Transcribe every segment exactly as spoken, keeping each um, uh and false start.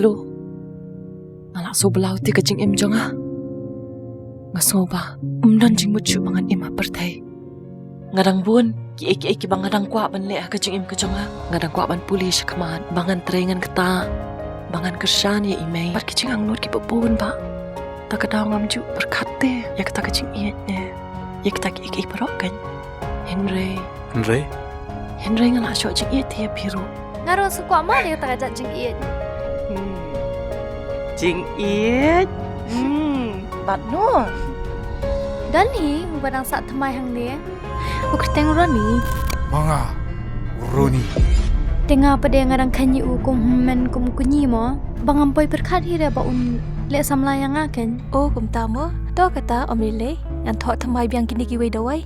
Lu, nga la sngewbha te ka jingim jong nga. Nga sngewbha ym don jingmut shuh ba ngan im ha pyrthei. Nga dang bun kiei kiei kiba nga dang kwah ban leh ha ka jingim ka jong nga. Nga dang kwah ban pule shakhmat ba ngan trei ngan ktah, ba ngan kyrshan ïa i mei bad ki jingangnud kiba bun ba ta ka daw ngam ju pyrkhat te ïa kata ka jingïeit ne ïa kita kiei kiei baroh kan. Hynrei Hynrei hynrei nga la shoh jingïeit te ïa phi ruh. Nga ruh sngewkwah ma ïa kata ka jingïeit. Hmm. Jingïeit. Hmm. Bad no? Don hi uba dang sah thymmai hangne. U kyrteng Ronnie. Ma nga, u Ronnie. Te nga pat de nga dang kheiñ ïa u kum hynmen kum u kñi mo. Ba ngam poi pyrkhat hi re ba un leh samla ïa nga kan. O kumta mo. To kata ym lei lei. Ngan thoh thymmai biang kine kiwei dawai.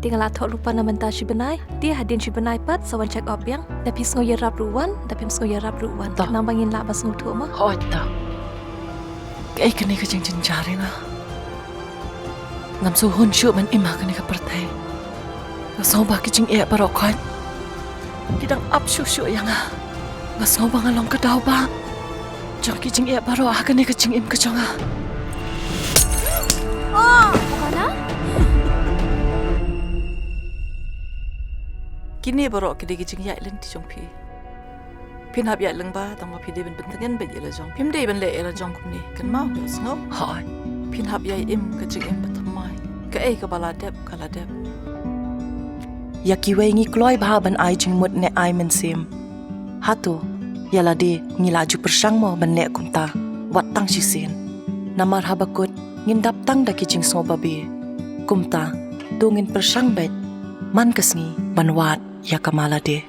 Te nga la thoh lypa na mynta shi bnai. Te hadien shi bnai pat sa wan check up biang. Da phi sngew ïarap ruh wan, da phim sngew ïarap ruh wan. Namar ba ngin lah ban sngewthuh mo. Hooid ta. Kaei kane ka jingjynjar ïa nga. Ngam sngewhun shuh ban im ha kane ka pyrthei. Nga sngewbha ki jingeh baroh khoit ki dang ap shuh shuh ïa nga. Nga sngewbha nga long ka daw ba jong ki jingeh baroh ha kane ka jingim ka jong nga. Oh, Hana? Kine baroh ki dei ki jingïaid lynti jong phi. Phin hap ïaid lyngba tang ba phi dei ban pyntngen beit ïa la jong. Phim dei ban leh ïa la jong kumne. Kynmaw, sngew? Hooid. Phin hap ïai im ka jingim ba thymmai. Kaei kaba la dep ka la dep. Ïa kiwei ngi kloi bha ban ai jingmut ne ai mynsiem. Hato ïa lade ngi la ju pyrshang mo ban leh kumta? Wat tang shisien. Namar haba kut ngin dap tang da ki jingsngewbabe. Kumta to ngin pyrshang beit man ka sngi ban wad ïa ka ma lade.